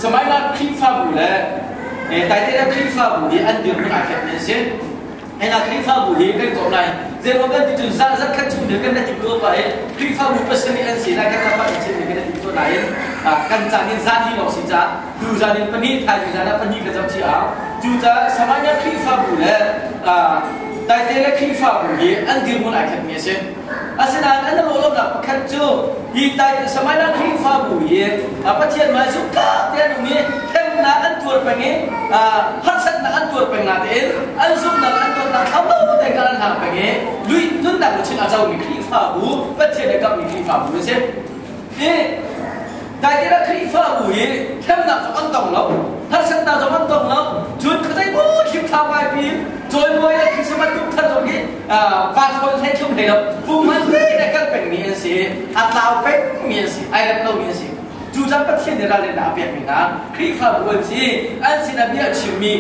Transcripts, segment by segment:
Samaria Khrihfabu le Taitere Khrihfabu hi an dirhmun aa khat mi an si. Hina Khrihfabu hi kan kawh lai. Zeiruang kan ti cun zan zan khat chung kan na timh tuah pa i Khrihfabu pasarih an si lai kan pa in chin kan na timh tuah nain kan caan in zan hi lawng si ca tu zan in pahnih thaizing zan ah pahnih kan zoh chi au. Cucaah Samaria Khrihfabu le Taitere Khrihfabu hi an dirhmun ai khat mi a si. Asinain an lawh pakhat cu hi Samaria Khrihfabu hi Pathian hmai zumhtlak te an um i hremnak an tuar peng i harsatnak an tuar peng natein an zumhnak an dawtnak thlau te kan an hlang peng i lui nunnak luchin a comi Khrihfabu Pathian he kammi Khrihfabu an si. Hi Taitere Khrihfabu hi hremnak zong an tong lo, harsatnak zong an tong lo, cun khuazei bu thimthlau ngai pi cawimawi le Christmas kum thar zong hi van hlei thlum hlei lo, pumhan te le kal pengmi an si, a tlau pengmi an si, ai rem lomi an si. Cu cang Pathian nih ralrinnak a pekmi hna Khrihfabu an si, an sinah bia a chimmi,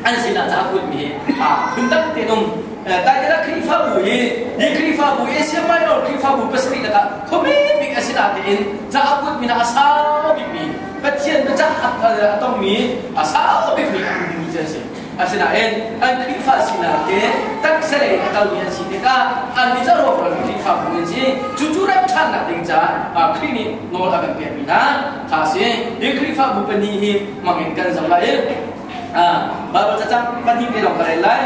an sinah ca a kuatmi hi phundang te um. Taitere Khrihfabu hi hi Khrihfabu Asia Minor Khrihfabu pasarih lakah khuami bik a si natein ca a kuatmi hna a sau bikmi Pathian biacah a tongmi a sau bikmi a ummi cu an si. Asinain an Khrihfa sinak hi taksa lei a kalmi an si tikah an nih cu a rawkralmi Khrihfabu an si. Cu cu rem ṭhannak ding caah Khrih nih nawl a kan pekmi hna kha a si. Hi Khrihfabu pahnih hi hmangin kan zoh lai i Bible cacang pahnih te lawng ka rel lai.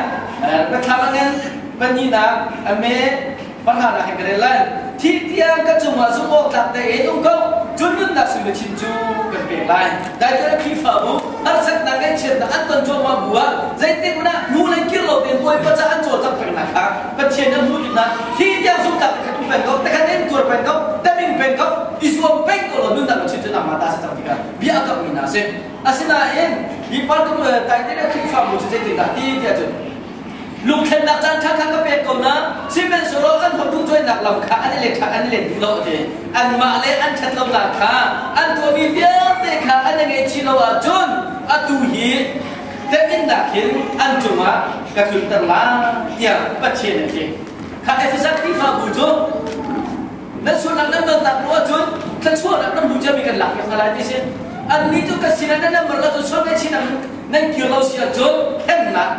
Biathlam a ngan pahnihnak a me pahranak hin ka rel lai. Thih tiang ka cungah zumh awk tlak tein um ko. Cun nunnak sui luchin cu kan pek lai. Daitere Khrihfabu harsatnak ngaihchiatnak an ton cuahmah bu ah zeitik hmanh ah hnu lei kir lo tein Bawipa ca an cawlcangh pengnak kha Pathian an hmuh tikah thih tiang zumh tlak te khat um peng ko, te khat in tuar peng ko, teming peng ko, i zuam peng ko law nunnak luchin cu nangmah ta si cang tikah bia a kamhmi hna a si. Asinain hi parkum Taitere Khrihfabu cu zeitindah ti tiah cun lungthlennak caan ṭha kha ka pek ko na sihmanhsehlaw an hotu cuainak lam kha an i let ṭha an i let duh lo ti anmah le an ṭhat lonak kha an tuahmi vialte kha an i ngaihchih lo ahcun atu hi teminnak hin an cungah ka tlunter lai tiah Pathian a ti. Kha Efesa Khrihfabu cu nan sualnak nan donnak lu ahcun thluachuahnak nan hmu ciami kan lak piak hna lai ti si annih cu ka sinah nan nambar lo cun sual ngaihchih nan kir lo si ahcun hremnak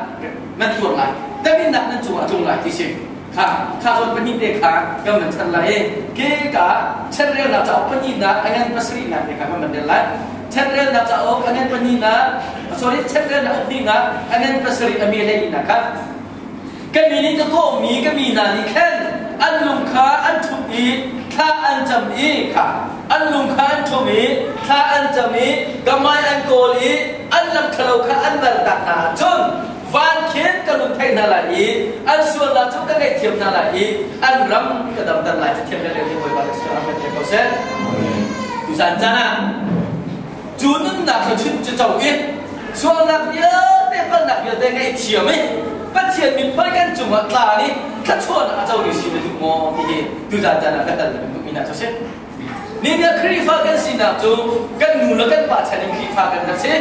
nan tuar lai teminnak nan cungah a tlung lai ti si kha kha zawn pahnih te kha kan van chan lai i ke ka chanrelnak cauk pahnihnak a ngan pasarihnak te kha kan van rel lai chanrelnak cauk a ngan pahnihnak sorry chanrelnak ukhnihnak a ngan pasarih a mi hleihnak kha Ka mi nih ka kawhmi ka mi hna nih khan an lung kha an ṭhumh i thla an cam i kha an lung kha an ṭhumh i thla an cam i ka hmai an kawl i an lam ṭhalo kha an naltak hna ahcun van khin ka lung theih hna lai i an sualnak cu ka ngaihthiam hna lai i an ram ka damter lai. Cathiam le rel Bawipa le sual amen te ko seh. Tuzan caan ah cu nunnak thluachuah cu co i sualnak vialte palhnak vialte ngaihthiam i Pathian mithmai kan cungah tla i thluachuahnak a comi si na duh maw ti hi tuzan caan ah ka hal na duhmi hna cu a si. Nihin Khrihfa kan sinak cu kan nu le kan pa chan in Khrihfa kan rak si.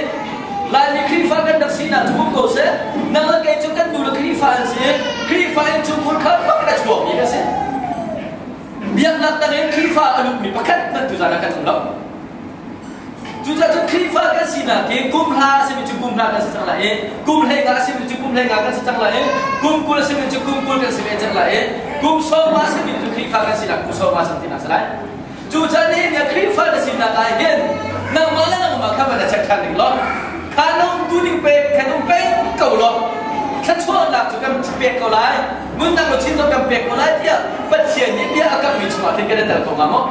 Laimi Khrihfa kan rak sinak cu um ko seh. Nang le kei cu kan nu le Khrihfa an si. Khrihfa in chungkhur kha bak in a chuakmi kan si. Biaknak dang in Khrihfa a lutmi pakhat hmanh tuzan ah kan um lo. Cucaah cun Khrihfa kan sinak hi kum hla a simi cu kum hla kan si cang lai i kum 15 a simi cu kum 15 kan si cang lai i kum 20 a simi cu kum 20 kan si ve cang lai i kum 50 a simi cu Khrihfa kan sinak kum 50 cang tinak si lai. Cucaah nihin ni Khrihfa na sinak ah hin nangmah le nangmah kha van i check ṭhan ding law kha na umtu ning pek khan um peng ko law thluachuahnak cu kan pek ko lai nunnak luchin zong kan pek ko lai tiah Pathian nih bia a kamhmi chungah khin kan i tel ko hnga maw?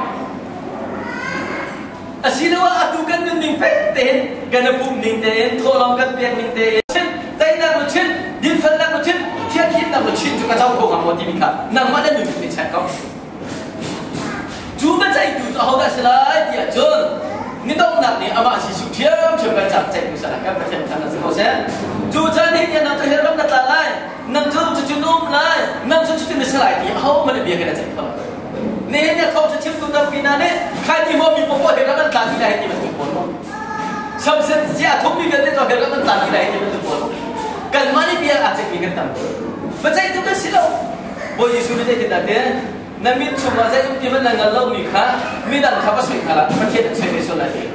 Asiloah atu kan nunning pek tein kan i pumh ning tein thawhlawm kan pek ning tein teinak luchin dinfelnak luchin thianhlimnak luchin cu ka co kho hnga maw timi kha nangmah na nun nih check ko. Cu biaceihtu cu ahodah si lai tiah cun ni donghnak nih amah Jesuh ṭhiamṭhiam kan caah ceihtu salah kan Pathian khan si ko seh. Cu caan hin nang cu hell ram na tla lai, nang cu cucu na um lai, nang cu cucu na si lai ti ahohmanh nih bia kan i ceih kho. Nihin ni thawng chimtu tampi hna nih khaini maw mi popoh he ram an tla ti lai ti bantuk pawl maw samsen sia thummi vialte to he ram an tla ti lai ti bantuk pawl kanmah nih bia aa ceihmi kan tam biaceihtu kan si lo Bawi Jesuh nih zeitindah ti? Na mit chungah zei um ti hmanh na ngal lomi kha midang kha va soi hna hlah, Pathian an soi ve sual lai ti.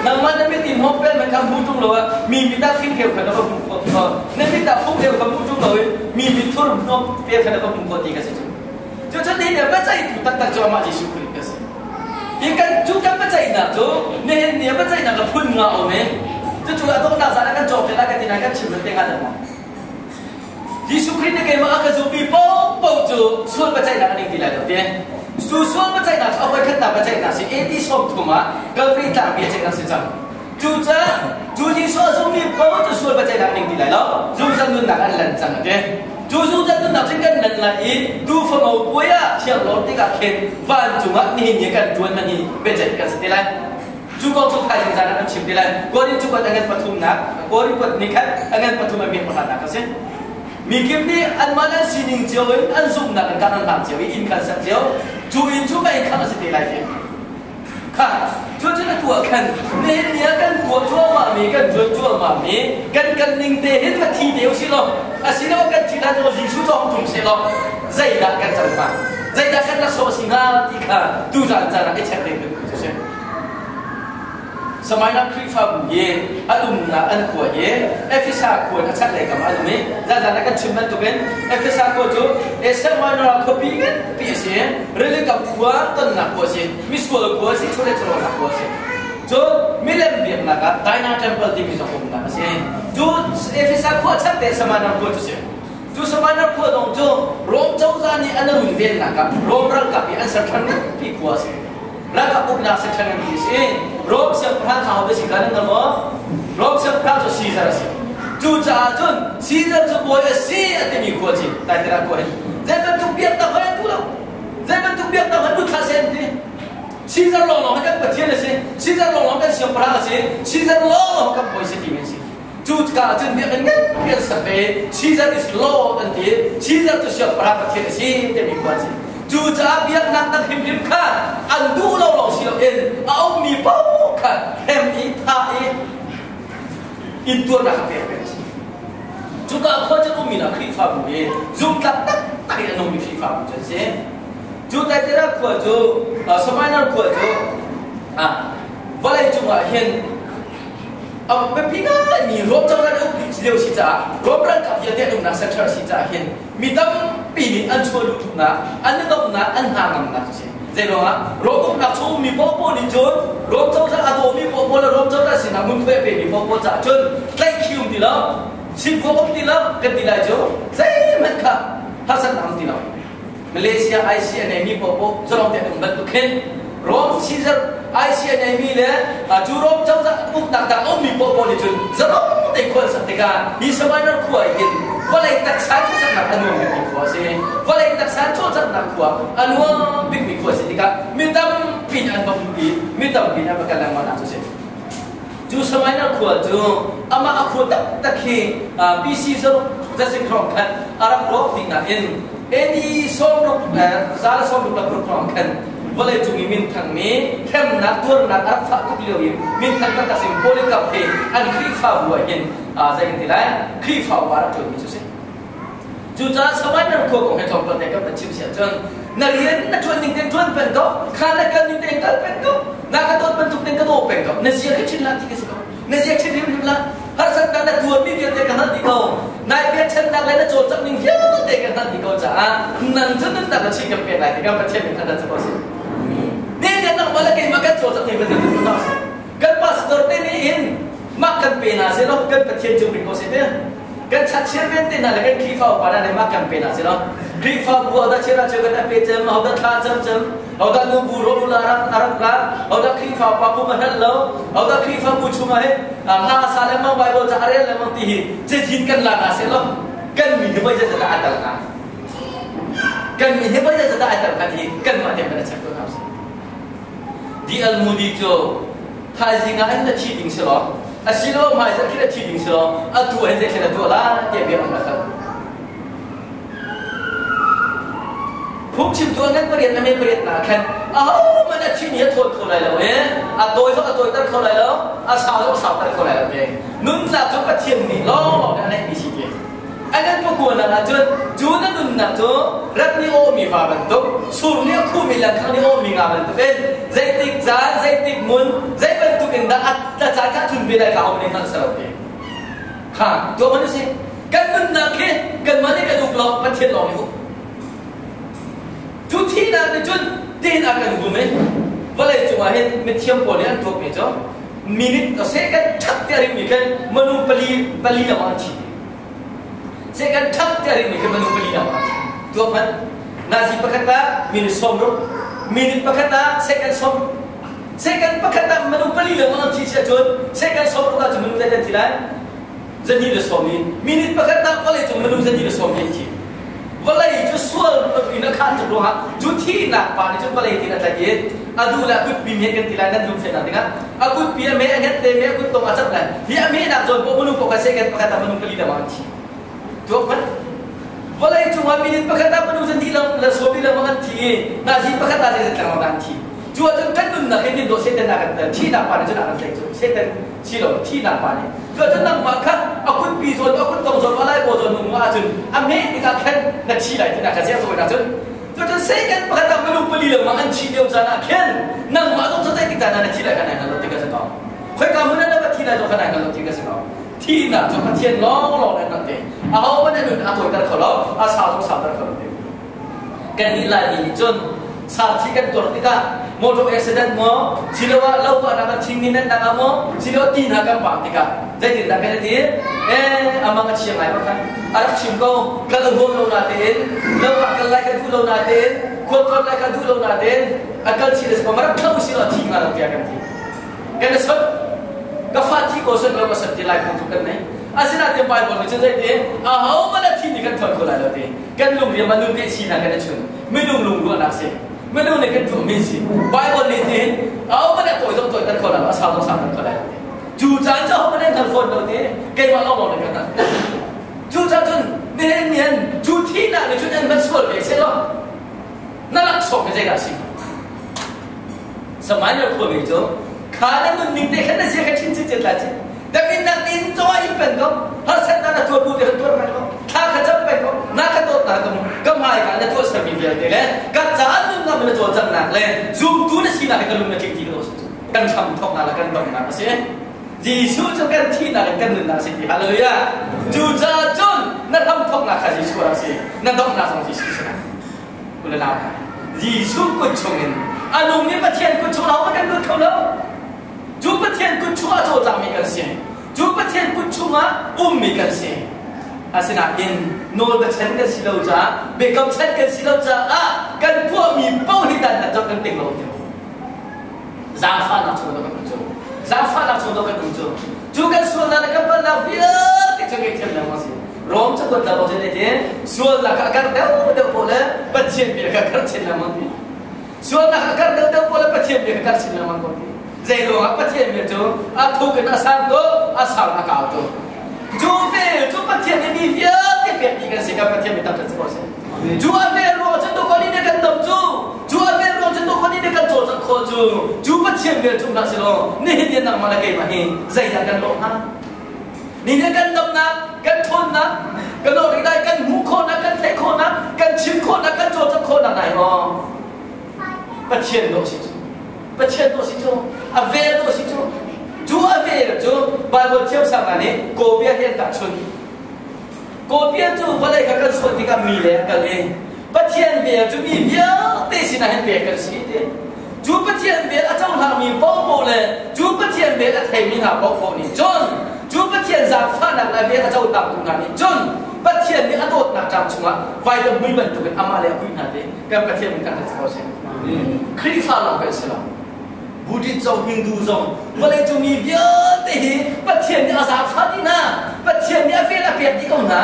Nangmah na mit in hmawm pel man kha hmu ṭung lo ah mi mit ah thingpheu kha na va hmuh khawh. Na mit ah fungpheu kha hmu ṭung loin mi mit thur hnawm pel kha na va hmuh khawh ti kha si cu. Cucun nihin ah biaceihtu taktak cu amah Jesuh Khrih ka si. Hi kan cu kan biaceihnak cu nihin ni ah biaceihnak a phun nga a um i cucu a donghnak zan ah kan cawk te lai ka ti nain kan chim te hnga dah maw? Jesuh Khrih nih keimah a ka zummi paohpaoh cu sual biaceihnak an ing ti lai lo ti. Cu sual biaceihnak cu a voikhatnak biaceihnak si AD 30 ah Calvary tlang biaceihnak si cang. Cucaah cu Jesuh a zummi paoh cu sual biaceihnak an ing ti lai lo. Zungzal nunnak an lan cang a ti. Cu zungzal nunnak cun kan lan lai i tuufamo puai ah thianglawr tikah khin vancung ah nihin ni kan ṭuan man hi biaceih kan si te lai. Cu kong cu thaizing zan ah kan chim te lai. Korin cu kuat a ngan pathumnak, Korin kuat nikhat a ngan pathum a miak pakhatnak a si. Mi kip nih anmah an sining cio in an zumhnak in kan an hlang cio i inn khan sak cio. Cu inn cu ka inn khan a si te lai ti. Kha cu cu na tuah khan nihin ni ah kan tuah cuahmah mi kan tuan cuahmah mi kan kan ning te hin va thi te usih law asilo kan thi hlan cu Jesuh cu hong tum seh law zeidah kan cang hnga zeidah kan laksawng a si hnga ti kha tuzan caan ah i check ding cu si. Samaria Khrihfabu hi an umnak an khua hi Efesa khua in a chaklei kam ah an um i zazan ah kan chim bantukin Efesa khua cu Asia Minor khuapi nganpi a si. Rili kam khua tonnak khua a si. Misual khua a si, chawleh chawlawlnak khua a si. Cun milem biaknak ah Diana Temple timi zong umnak a si. Cu Efesa khua chak te Samaria khua cu si. Cu Samaria khua dong cu Rom cozah nih an runvennak ah Rom ralkap i an ser ṭhan nganpi khua a si. Ralkap uknak section an ti si. Rom siangpahrang kha hote si kha nan maw? Rom siangpahrang cu Caesar a si. Cucaah cun Caesar cu bawi a si a timi khua ci Titera khua hin zei bantuk biaknak hoi an duh lo. Zei bantuk biaknak hoi lut hlah seh an ti. Caesar lawnglawng hi kan pathian a si. Caesar lawnglawng kan siangpahrang a si. Caesar lawnglawng kan bawi si timi an si. Cu tikah cun biakinn nganpi an sak ve i Caesar is Lord an ti. Caesar cu siangpahrang pathian a si timi khua a si. Cucaah biaknak dang hrimhrim kha an duh lo lawng si loin a ummi paoh kha hrem i thah i intuarnak a pek peng a si. Cuka khua cu ummi na Khrihfabu hi zumtlak taktak in a nungmi Khrihfabu cu an si. Cu Thyatira khua cu Smyrna khua cu vawlei cungah hin a biapi ngaimi Rom cozah nih uk dih lio si caah Rom ralkap vialte an umnak center a si caah hin mi tampi nih an chuah luh tuknak an i nomhnak an hna ngamnak cu si. Zei ruangah Rom uknak chung ummi paohpaoh nih cun Rom cozah a dawmi paohpaoh le Rom cozah sinah ngunkhuai a pemi paohpaoh caah cun tlaihkhih um ti lo, sinkhua um ti lo kan ti lai cu zeihmanh kha harsatnak um ti lo. Malaysia ICNA mi paohpaoh zalong te an um bantuk khin Rome Caesar ICNA mi le cu Rome cozah uknak dang ummi paohpaoh nih cun zalong te khua an sak tikah hi Samaria khua hin vawlei taksa cawlcanghnak a nuam bikmi khua a si. Vawlei taksa cawlcanghnak khua a nuam bikmi khua a si tikah mi tampi nih an va um i mi tampi nih an va kal lengmang nak cu a si. Cu Samaria khua cu amah a khua taktak hi BC zaruk zasik hrawng khan a rak rawk dih nain AD 60 za le 66 hrawng khan vawlei cung i minthangmi hremnak tuarnak a rak fah tuk lio i minthang taktak sin Polycarp he an Khrihfabu ah hin zei kan ti lai Khrihfabu ah rak ṭuanmi cu si. Cucaah Samaria khua kong he tlawmpal te kan van chim si ahcun na rian na ṭuan ning tein ṭuan peng ko, kha na kal ning tein kal peng ko, na ka dawt bantuk tein ka daw peng ko, na zia kha chin hlah ti ka si ko, na zia chin hrimhrim hlah. Harsatnak na tuarmi vialte ka hngalh dih ko, nai pekchanhnak le na cawlcangh ning vialte ka hngalh dih ko caah nang cu nunnak na chin kan pek lai ti kan Pathian min kha ko si. Ne ne nangmah le keimah kan cawlcangh ning bantuk tu si. Kan pastor te nih hin mah kan pe hna seh law kan Pathian cu ring ko seh te. Kan chachiar men te hna le kan Khrihfa upa hna nih mah kan pe hna seh law Khrihfabu hodah chiara cheu kan pe cem, hodah thla cam cem, hodah nubu rawl a rak a rak la, hodah Khrihfa upa pum a hngalh lo, hodah Khrihfabu chungah hin hla sa lengmang Bible ca a rel lengmang ti hi cazin kan la hna seh law kan mi hi voi zeizat dah a tal hnga? Kan mi hi voi zeizat dah a tal hnga ti kanmah te hmanh a check ko hna usih. D.L. Moody cu thaizing ah an na thi ding si law asilo hmaizarh khi na thi ding si law atu ah hin zeithil na tuah lai tiah bia an rak hal. Phungchimtu an ngan pariat na me pariat na khan ahohmanh a thi ni a thawn kho lai lo i a tawi zong a tawiter kho lai lo a sau zong a sauter kho lai lo te nunnak cu Pathian nih lawnglawng nih a neihmi si ti. A ngan pakuanak ah cun cu na nunnak cu rat nih awhmi va bantuk, sur nih a khuhmi langkhang nih awhmi nga bantukin zeitik caan, zeitik hmun, zei bantuk in dah a caan kha thun ve lai kha aho nih hngalh ser lo ti. Kha tuah hmanh usih. Kan nunnak khi kanmah nih kan uk lo, Pathian lawng nih uk. Cu thihnak nih cun tin a kan hum i vawlei cungah hin mithiam pawl nih an tuakmi cu minute second ṭhak tiah ringmi khan minung pali pali lawng an thi. Second ṭhak tiah ringmi khan minung pali lawng an thi. Tuak hmanh. Nazi pakhat ah minute 60, minute pakhat ah second 60. Second pakhat ah minung pali lawng an thi si ahcun second 60 ah cun minung zei an thi lai? 240. Minute pakhat ah vawlei cung minung 240 an thi. Vawlei cu sual in a khah tuk ruangah cu thihnak pa nih cun vawlei tin a tlaih i a duh le a kutpi me kan ti lai nan lungfiannak dingah a kutpi a me a nget te me a kuttong a cat lai hi a mehnak zawn poh minung pakhat second pakhat ah minung pali lengmang an thi. Tuak hmanh. Vawlei cungah minute pakhat ah minung 240 lengmang an thi i nazi pakhat ah zeizat lengmang dah an thi. Cu ahcun kan nunnak hi tin dawh Satan a kan tel thihnak pa nih cun a kan tlaih cu Satan si lo thihnak pa nih cu ahcun nangmah kha a kutpi zawn a kuttong zawn a laibaw zawn nung ahcun a hmeh tikah khan na thi lai tinak kha ziah zawi ahcun cu cun Satan pakhat ah minung pali lengmang an thi lio caan ah khin nangmah zong cu zeitik caan ah na thi lai kha nai hngal lo ti ka si ko khoika hmun ah na va thi lai zong kha nai hngal lo ti ka si ko thihnak cu Pathian lawnglawng nih an te aho hmanh a nun a tawiter kho lo a sau zong sauter kho lo ti Kannih Laimi nih cun sarthi kan tuar tikah motor accident maw siloah lo ah nak thing ni nan ah maw siloah ti hna kan pang tikah zeitindah kan ti eh amang a chia ngai bak a rak chim ko kal a huam lo na tein lo ah kal lai ka duh lo na tein khual tlawn lai ka duh lo na tein a kal chi le ko rak thlo si lo thi nga lo tiah kan ti kan i sot ka fa thi ko sot lo ka sot ti lai phung kan nei asinain Bible nih cun zeiti aho hmanh a thi ni kan thawn kho lai lo ti kan lungriam a nun te sinak kan i chun minung lungruahnak si minung nih kan tuahmi si Bible nih tin aho hmanh a tawi zong tawi tan kho lai lo a sau zong sau tan kho lai lo cu caan cu aho hmanh an hngal fawn lo ti keimah lawng lawng nih kan hngalh cu caan cun nihin nihin cu thihnak nih cun an van sual ve seh law na laksawng hi zeidah si Samaria khuami cu kha na nunning te khan na zia kha chin chin la chin daminnak nin cawa in pen ko harsatnak na tuar bu te tuar peng ko thla kha cam peng ko na ka dawt na ka ka hmai ka na tuah sermi vialte le ka caan nunnak na cawlcanghnak le zumtu na sinak ka lung na tling ti ko kan hram thawknak le kan donghnak a si Jesuh cu kan thihnak in kan nunnak a si ti hallelujah cucaah cun na hram thawknak kha Jesuh rak si na donghnak zong Jesuh si u le nau hna Jesuh kut chungin a nungmi Pathian kut chung lawng kan lut kho lo cu Pathian kut chungah cawlcangmi kan si cu Pathian kut chungah ummi kan si asinain nawlbachan kan si lo caah biakam chan kan si lo caah kan tuahmi paoh hi dan dat kan ting lo zaangfahnak chung kan um cu zaangfahnak chung kan um cu cu kan sualnak le kan palhnak vialte cu ngaihthiam lengmang si Rom cakuat la bang te sualnak a kar deuh deuh paoh le Pathian bia kha kar chin lengmang ti sualnak a kar deuh deuh paoh le Pathian bia kha kar chin lengmang ko ti zei ruangah Pathian bia cu a thuk in a sang tuk a sang a kau tuk cu ve cu Pathian nih mi vialte pek dih kan si kan Pathian mi tam si ko si cu a vel ruang cun tukhon in kan dam cu cu a vel ruang cun tukhon in kan cawlcangh khawh cu cu Pathian vel cu hna si law nihin ni nangmah le keimah hi zeidah kan lawh hnga Ni nih kan damnak, kan ṭhawnnak, kan awrik lai kan hmuh khawhnak, kan theih khawhnak, kan chim khawhnak, kan cawlcangh khawhnak nai maw? Pathian dawh si cu. Pathian dawh si cu. A vel dawh si cu. Cu a vel cu Bible thiamsang hna nih kawbia he an tahchunh. Kawbia cu vawlei kha kan sual tikah mi le an kal i Pathian vel cu mi vialte sinah hin pek kan si ti. Cu Pathian vel a cohlangmi paohpaoh le cu Pathian vel a theimi hna paohpaoh nih cun cu Pathian zaangfahnak le vel a cohlangtu hna nih cun Pathian nih a dawtnak ṭam chungah vailam mui bantukin amah le a kui hna te kan Pathian min kan ko seh. Khrihfa lawng kan si lo. Buddhist zong Hindu zong vawleicung mi vialte hi Pathian nih a zaangfah dih hna. Pathian nih a vel a pek dih ko hna.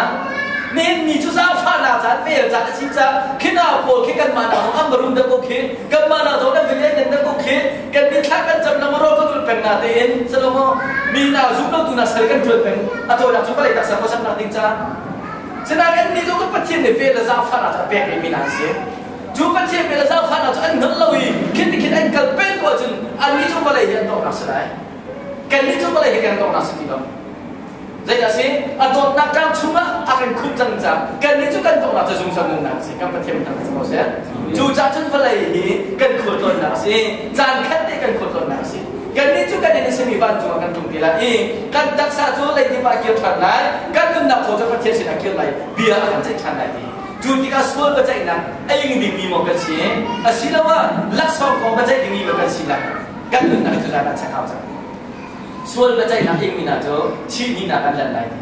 Nihin ni cu zaangfahnak caan vel caan a si caah khi nau pawl khi kanmah nak zong an va rum deuh ko khi kanmah nak zong an va lianngan deuh ko khi kan mithla kan cam lengmang rawl kan ulh peng na tein salomo mi na zum lo tu na sal kan ṭuan peng a tawinak cu vawlei taksa khuasaknak ding caah sinain an nih zong cu Pathian nih vel le zaangfahnak cu a pek rihmi hna an si cu Pathian vel le zaangfahnak cu an hngalh lo i khin ti khin an kal peng ko ahcun annih cu vawlei hi an donghnak si lai kannih cu vawlei hi kan donghnak si ti lo. Zeidah si? A dawtnak tlang chungah a kan khumh cang caah kannih cu kan donghnak cu zungzal nunnak a si. Kan Pathian thang cu ko seh. Cucaah cun vawlei hi kan khualtlawnnak a si. Caan khat te kan khualtlawnnak a si. Kannih cu kan in a simi vancung ah kan tlung te lai i kan taksa cu leidip ah kir ṭhan lai. Kan nunnak thaw cu Pathian sinah kir lai. Bia a kan ceih ṭhan lai ti. Cu tikah sual biaceihnak a ing dingmi maw kan si? Asiloah laksawng kong biaceih dingmi maw kan si lai? Kan nunnak cu zan ah check out cang. Sual biaceihnak ingmi hna cu thih ni nak an lan lai ti.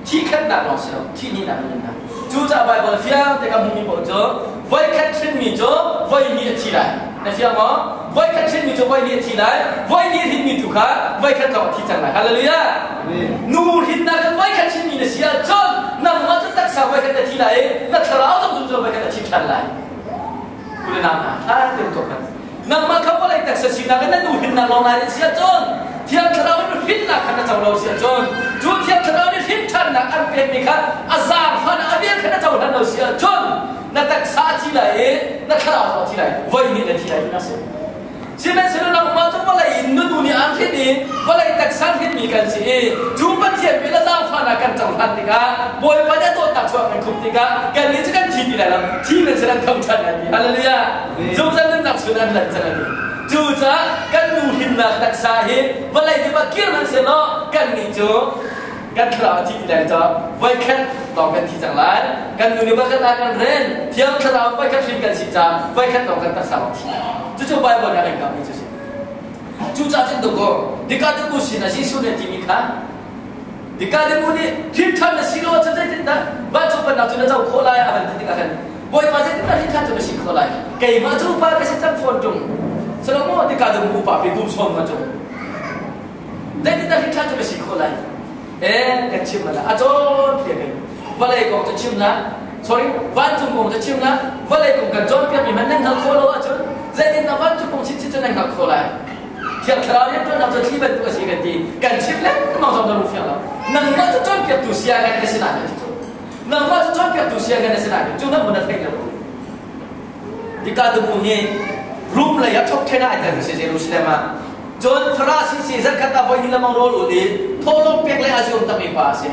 Thi khatnak lawng si lo, thih ni nak an lan lai. Cucaah Baibal fiang te ka hmuhmi paoh cu voikhat hrinmi cu voi hnih a thi lai. Na fiang maw? Voikhat hrinmi cu voi hnih a thi lai. Voi hnih hrinmi tu kha voikhat lawng a thi cang lai. Hallelujah! Nu hrinnak in voikhat hrinmi na si ahcun nangmah cu taksa voikhat na thi lai i na thlarau zong cu voikhat a thi ṭhan lai. Kulenam hna, ṭha tein tuak hmanh. Nangmah kha vawlei taksa sinak in na nu hrinnak lawng naa si ahcun Thiang Thlarau in hrinnak kha na co lo si ahcun cu Thiang Thlarau nih hrin ṭhannak an pekmi kha a zaangfah a vel kha na cohlan lo si ahcun na taksa a thi lai i na thlarau zong a thi lai voi nih na thi lai ti na si. Sihmanhsehlaw nangmah cu vawlei in na nu nih aan hrin i vawlei taksa hrinmi kan si i cu Pathian vel a zaangfahnak kan cohlan tikah Bawipa nih a dawtnak chuah kan khumh tikah kannih cu kan thi ti lai lo thi men sin an tho ṭhan lai ti. Hallelujah! Zungzal nunnak chun an lan cang a ti. Cucaah kan nu himnak taksa hi vawlei dip ah kir hmanh sehlaw kannih cu kan thlarau a thi ti lai caah voikhat lawng kan thi cang lai. Kan nu nih voikhat ah kan ren, Thiang Thlarau voikhat hrin kan si caah voikhat lawng kan taksa lawng thi. Cucu Baibal nih a kan kammi cu si. Cucaah cun dawkaw, Nicodemus sinah Jesuh nih a timi kha Nicodemus nih hrin ṭhan na si lo ahcun zeitindah vancung pennak cu na co khawh lai a van ti tikah khan Bawipa zeitindah hrin ṭhan cu na si khawh lai? Keimah cu upa ka si cang fawn ṭung. Salomo Nicodemus upa pe kum sawm nga cung. Zeitindah hrin ṭhan cu ka si khawh lai? Eh, kan chim la a cawnpiak in vawlei kong cu chim la sorry vancung kong cu chim la vawlei kong kan cawnpiakmi hmanh nan hngalh khawh lo ahcun zeitindah vancung kong chinchin cu nan hngalh khawh lai? Thiang Thlarau rianṭuannak cu thli bantuk a si kan ti. Kan chim lengmang zong na lung fiang lo. Nangmah cu cawnpiaktu sianginn na si nain ti cu. Nangmah cu cawnpiaktu sianginn na si nain cu na mun na theih lo. Hika tubu hi Rum lei ah thok ṭhen ah ai tel si Jerusalem ah. Cun Farasi si zarkhat ah voi hnih lamang rawl ul i thawhlawm pek le a zuam takmi pa a si.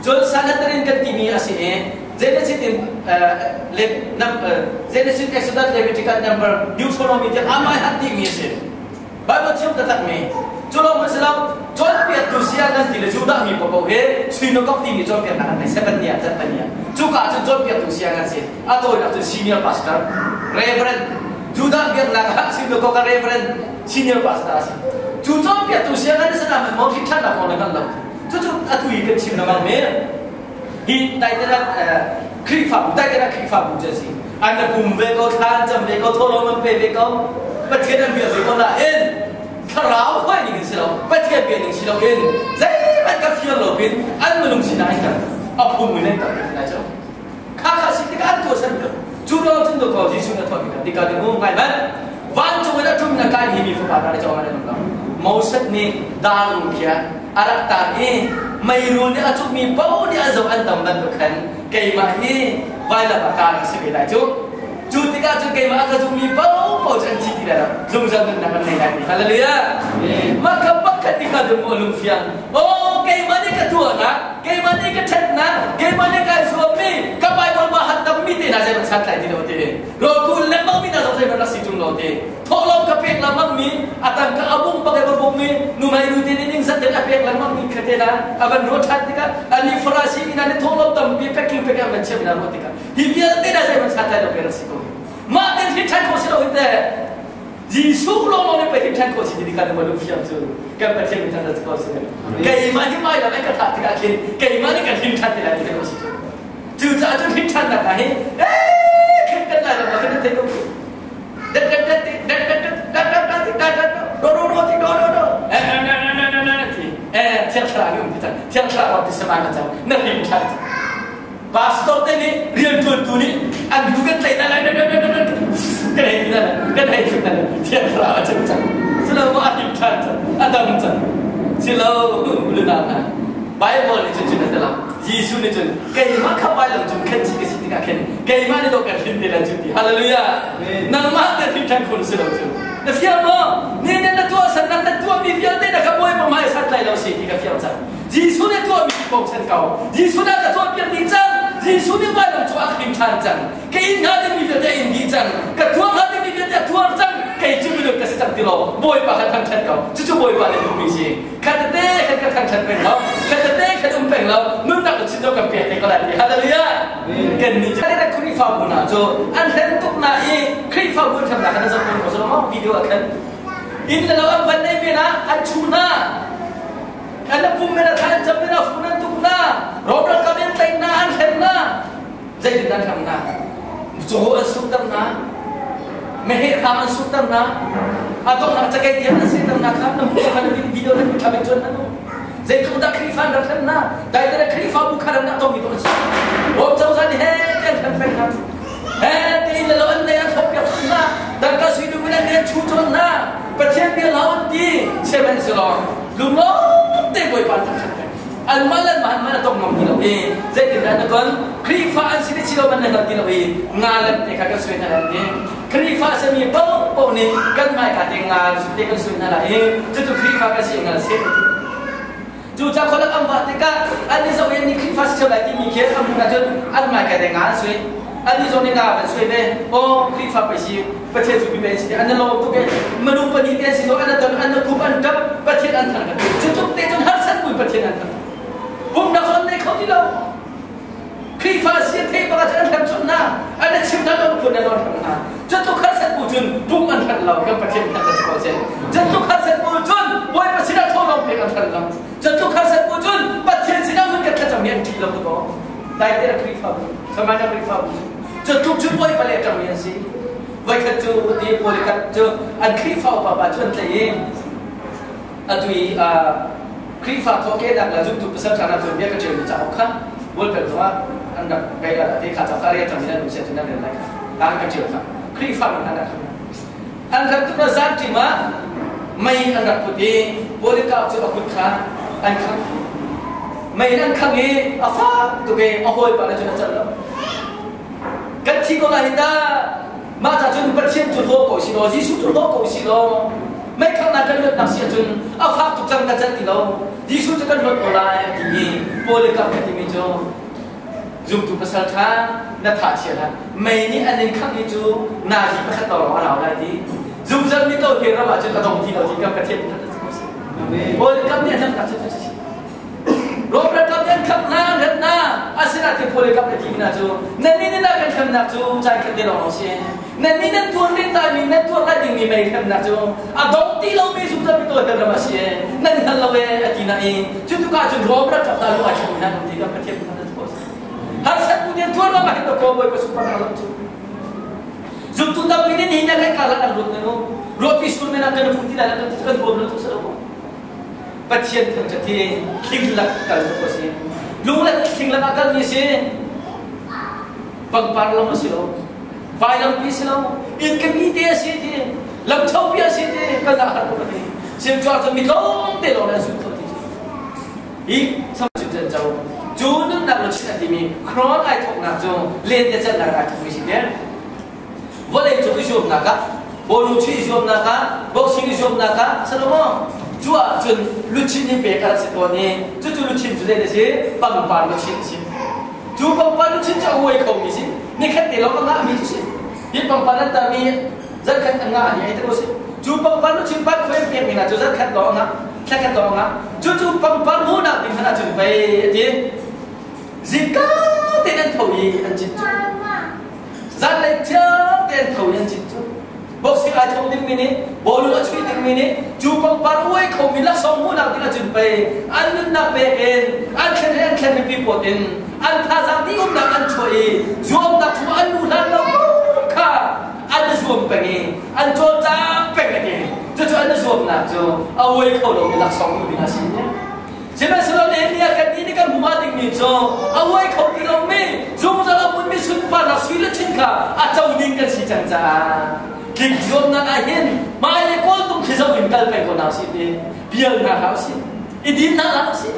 Cun Sanhedrin kan timi a si i Genesis in Genesis Exodus Leviticus number Deuteronomy tiang amah han timi a si. Bible thiam taktak mi cu lawng hmanh si lo cawnpiaktu saya nan ti le Judah mi paoh hi synagogue timi cawnpiaknak an nei seven ni ah chan ni ah cuka ah cun cawnpiaktu saya nan si a tawinak cun senior pastor reverend Judah biaknak ah synagogue ah reverend senior pastor a si cu cawnpiaktu saya nan si na maw hi ṭhatnak kong na hngal lo cucu atu i kan chim lengmang mi hi title Khrihfabu title Khrihfabu cu a si an na pum ve ko thla an cam ve ko thawhlawm an pe ve ko Pathian an bia ve ko nain thlarau hruai ning in si lo Pathian bia ning si lo in zeihmanh ka fiang lo pin an minung sinah in kan a phung in an kan lai cu kha kha si tikah an tuah san ko cu lo cun do ko Jesuh na thawh tikah tika ding ngai man vancung in a ṭum na kai hi mi fapa na le cawng an um lo Moses nih dar khia a rak tar i meirul nih a cukmi paoh nih an zoh an tam bantuk khan keimah hi vailam ah tar ka si ve lai cu cu tikah cun keimah a ka zummi paohpaoh cu an thi ti lai lo zungzal nunnak an nei lai ti hallelujah mah kha pakhat ti kha dum lungfiang oh keimah nih ka tuahnak keimah nih ka ṭhatnak keimah nih kai zuammi ka Bible ma hat tammi te hna zei chan tlai ti lo ti rawlkul lengmang mi hna zong zei rak si ṭung lo ti thawhlawm ka pek lengmang mi a tangka a bung bak a bung mi numai nu te nih ningzat in a pek lengmang mi kha te na a van ruah ṭhan tikah ani farasi mi hna nih thawhlawm tampi pekking pek an van chiah mi hna ruah tikah hi vialte na zei van chan tlai lo pe rak si ko mah ten hi ṭhan khawh si lo hin te Jesuh lawng nih pei ṭhan khawh si ti kha na lung fiang cu kan Pathian min ṭhan ko si keimah hi mai lam ka thah tikah khin keimah nih kan him ṭhan ti lai ti kan si cu cucaah cun him ṭhannak hna hi eh khin kan lai lam kan thei ko dat dat dat dat dat dat dat dat dat dat do do do do do do eh na na na na na ti eh thiang thlarau nih um ti cang thiang thlarau ti sama na cang na him ṭhan pastor te nih rianṭuantu nih an bu kan tlaih na lai kan hei ti na kan hei ti na thiang thlarau a cang cang silo a him ṭhan cang a dam cang silo luna na Bible nih cun cun a ti lo Jesuh nih cun keimah kha vailam cung khen si ka si tikah khin keimah nih dawh kan hrin te lai cu ti hallelujah nangmah kan hrin ṭhan khun si lo cu na fiang maw ni na tuah san na tuahmi vialte na kha bawipa hmai san tlai lo si ti ka fiang cang. Jesuh nih tuahmi i bochan ko. Jesuh nih a ka tuahpiak dih cang. Jesuh nih vailam cu a hrim ṭhan cang. Ka in hnga dingmi vialte in dih cang. Ka tuar hnga dingmi vialte a tuar cang. Kei cu minung ka si cang ti lo. Bawipa kha thangṭhat ko. Cucu Bawipa nih duhmi si. Khat tete khat ka thangṭhat peng lo. Khat tete khat um peng lo. Nunnak na chin kan pek te ko lai ti. Hallelujah. Kan nih cu Khrihfabu hna cu an hlen tuk na i Khrihfabu ṭhatnak kha na zoh ko ko video ah khan inn le lo an van nei men ah an chuh hna. An pum men a than cam men a fun an tuk na. Rom ralkap in tlaih na an hrem na. Zeitin an hrem na? Caw an sukter na. Meheh hram an sukter na. A donghnak cakei tiang an sehter na kha na hmuh kha na video na thla in cuan na nu. Zeitluk dah Khrihfa an rak hrem na. Dai te Khrihfabu kha ran a tongmi tu an si. Rom cozah nih he an hrem peng na. He te le lo an nei an thok piak na. Tangka sui dum in an nei an chu chon na. Pathian bia lau an ti. Sihmanhsehlaw lunglawm te Bawipa an thangṭhat peng. Anmah le anmah an a tong ngam ti lo i zeitindah na ton Khrihfa an si ti lo man na hngal ti lo i nga lem te kha kan sui hna lai ti. Khrihfa sami paohpaoh nih kan hmaika te nga te kan sui hna lai i cucu Khrihfa kan si ngal si. Cu ca kholak an vah tikah an i zoh i an i Khrihfa si lai timi khi an hmuh ahcun an hmaika te nga an sui. An i zong nih nga kan sui ve. Aw Khrihfa pei si Pathian cu mi si an lawm tuk e. Minung pahnih te an si an ton an kup an ṭap Pathian an thang. Cu tluk te cun harsat pui Pathian an thang. Pumnak cu an nei kho ti lo. Khrihfa si an theih bak ahcun an hrem chun hna. An i chim hna lo phun an hrem hna. Cu tluk harsat bu cun pum an hranh lo kan Pathian thang kan si ko cen. Cu tluk harsat bu cun Bawipa sinah thawhlawm pek an hranh lo. Cu tluk harsat bu cun Pathian sinah mun kan thlacam hi an ṭih lo ko. Dai te Khrihfabu, Samana Khrihfabu cu cu tluk cu Bawipa le ṭangmi an si. Voikhat cu ti Polycarp cu an Khrihfa upa pa cu an tlaih i atu i Khrihfa thawhkehnak le zumtu pasal ṭha hna tuanbia ka ṭialmi cauk kha bualpel zongah an rak kai la te kha cauk kha rel cang in an um sia cun an rel lai kha an ka ṭial kha Khrihfa min an rak an rak tuk na zan ṭim ah mei an rak put i Polycarp cu a kut kha an khangh mei an khangh i a fak tuk i a hawipa le cun a celh lo kan thi ko lai hi ta mah ca cun Pathian cu hlaw ko si law Jesuh cu hlaw ko si law mei khanghnak kan luatnak si ahcun a fak tuk cang ka celh ti lo Jesuh cu kan luat ko lai a ti i Polycarp a timi cu zumtu pasal ṭha na tha chia hlah mei nih an in khangh i cu nazi pakhat lawng a rau lai ti zungzal mi to he ram ah cun a dong ti lo ti kan Pathian that a si Polycarp nih a hnamnak cu cu si Rawlralkap nih an khamh hna, an hrem hna. Asinain Polycarp le timi hna cu nannih nih dah kan hremnak cu caan khat te lawng si. Nannih nan tuar rin taimi, nan tuar lai dingmi mei hremnak cu a dong ti lomi zungzal mi tuar ram a si e. Nan hngal lo e a ti na i cu tukah cun Rom ralkap hna lu ai thleng hna ti kan Pathian kha nan tuah si. Harsat bu tian tuar ma hin ko Bawipa sunparnak lam cu. Zumtu tampi nih nihin kan karlak an ruat nu. Ruahpi sur men ah kan hmu ti lai kan kan ruam lo tu sa lo. Pathian thangṭhat hi thing lak kal tuk a si. Lung le thing lak ah kalmi si. Pangpar lam a si lo. Vailampi si lo. Inn ka mi te a si ti. Lam ṭhopi a si ti. Kan ah har tuk a ti. Sim cu ahcun mi tlawm te lawng an zul kho ti cu. Hi sam cu chan co. Cu nunnak luchin a timi Kron ai thawknak cu lente celhnak ai thawkmi si te. Vawlei cung i zuamnak ah bawlung chuih i zuamnak ah boxing i zuamnak ah Salomo cu ahcun luchin hi pek a rak si tawn i cucu luchin cu zei a si pangpar luchin a si cu pangpar luchin cu a uai khomi si nikhat te lawng a ngahmi cu si hi pangpar an tarmi zarkhat an ngah ni ai te ko si cu pangpar luchin pat khuai pekmi hna cu zarkhat lawng a ngah thlakhat lawng a ngah cucu pangpar hmuhnak ding hmanh ahcun pei a ti zingka tein an tho i an cin cu Zanlei thiang tein tho in an cin cu. Boxing ai thong dingmi nih bawlung a chuih dingmi nih cu pangpar uai khomi laksawng hmuhnak ding ahcun pei an nunnak pek in an thlen he an thlen mipi pawt in an thazaang dih umnak an chuah i zuamnak chung an lu hlan lo kha an i zuam peng i an cawlcang peng a ti cucu an i zuamnak cu a uai kho lomi laksawng hmuh ding a si Sihmanhsehlaw Nehemiah kannih nih kan hmuh dingmi cu a uai kho ti lomi zungzal a hmunmi sunparnak sui le chin kha a co ding kan si cang caah tlik zuamnak ah hin hmailei kawltung khi zoh in kal peng ko hna usih ti bial hna hlah usih i din hna hlah usih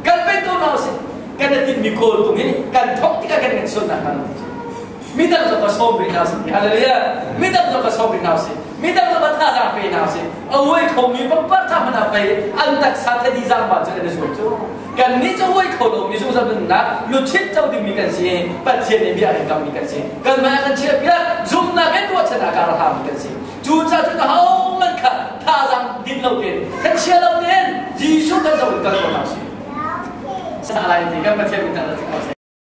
kal peng ko hna usih kan i tinhmi kawltung hi kan thawk tikah kan kan sualnak hna lo midang zong ka sawm rih hna usih hallelujah midang zong ka sawm rih hna usih. Midang va thazaang pe hna usih. A uai khomi pangpar tha hmanh ah pei an taksa thadi zaangba cu an i zuam cu. Kannih cu uai kho lomi zungzal nunnak luchin co dingmi kan si. Pathian nih bia a kan kammi kan si. Kanmah a kan chiahpiak zumhnak in ruahchannak ah a hlami kan si. Cucaah cun ahohmanh kha thazaang din lo tein, thachia lo tein Jesuh kan zoh in kal ko hna usih. Sa lai ti kan Pathian min thangṭhat si ko seh.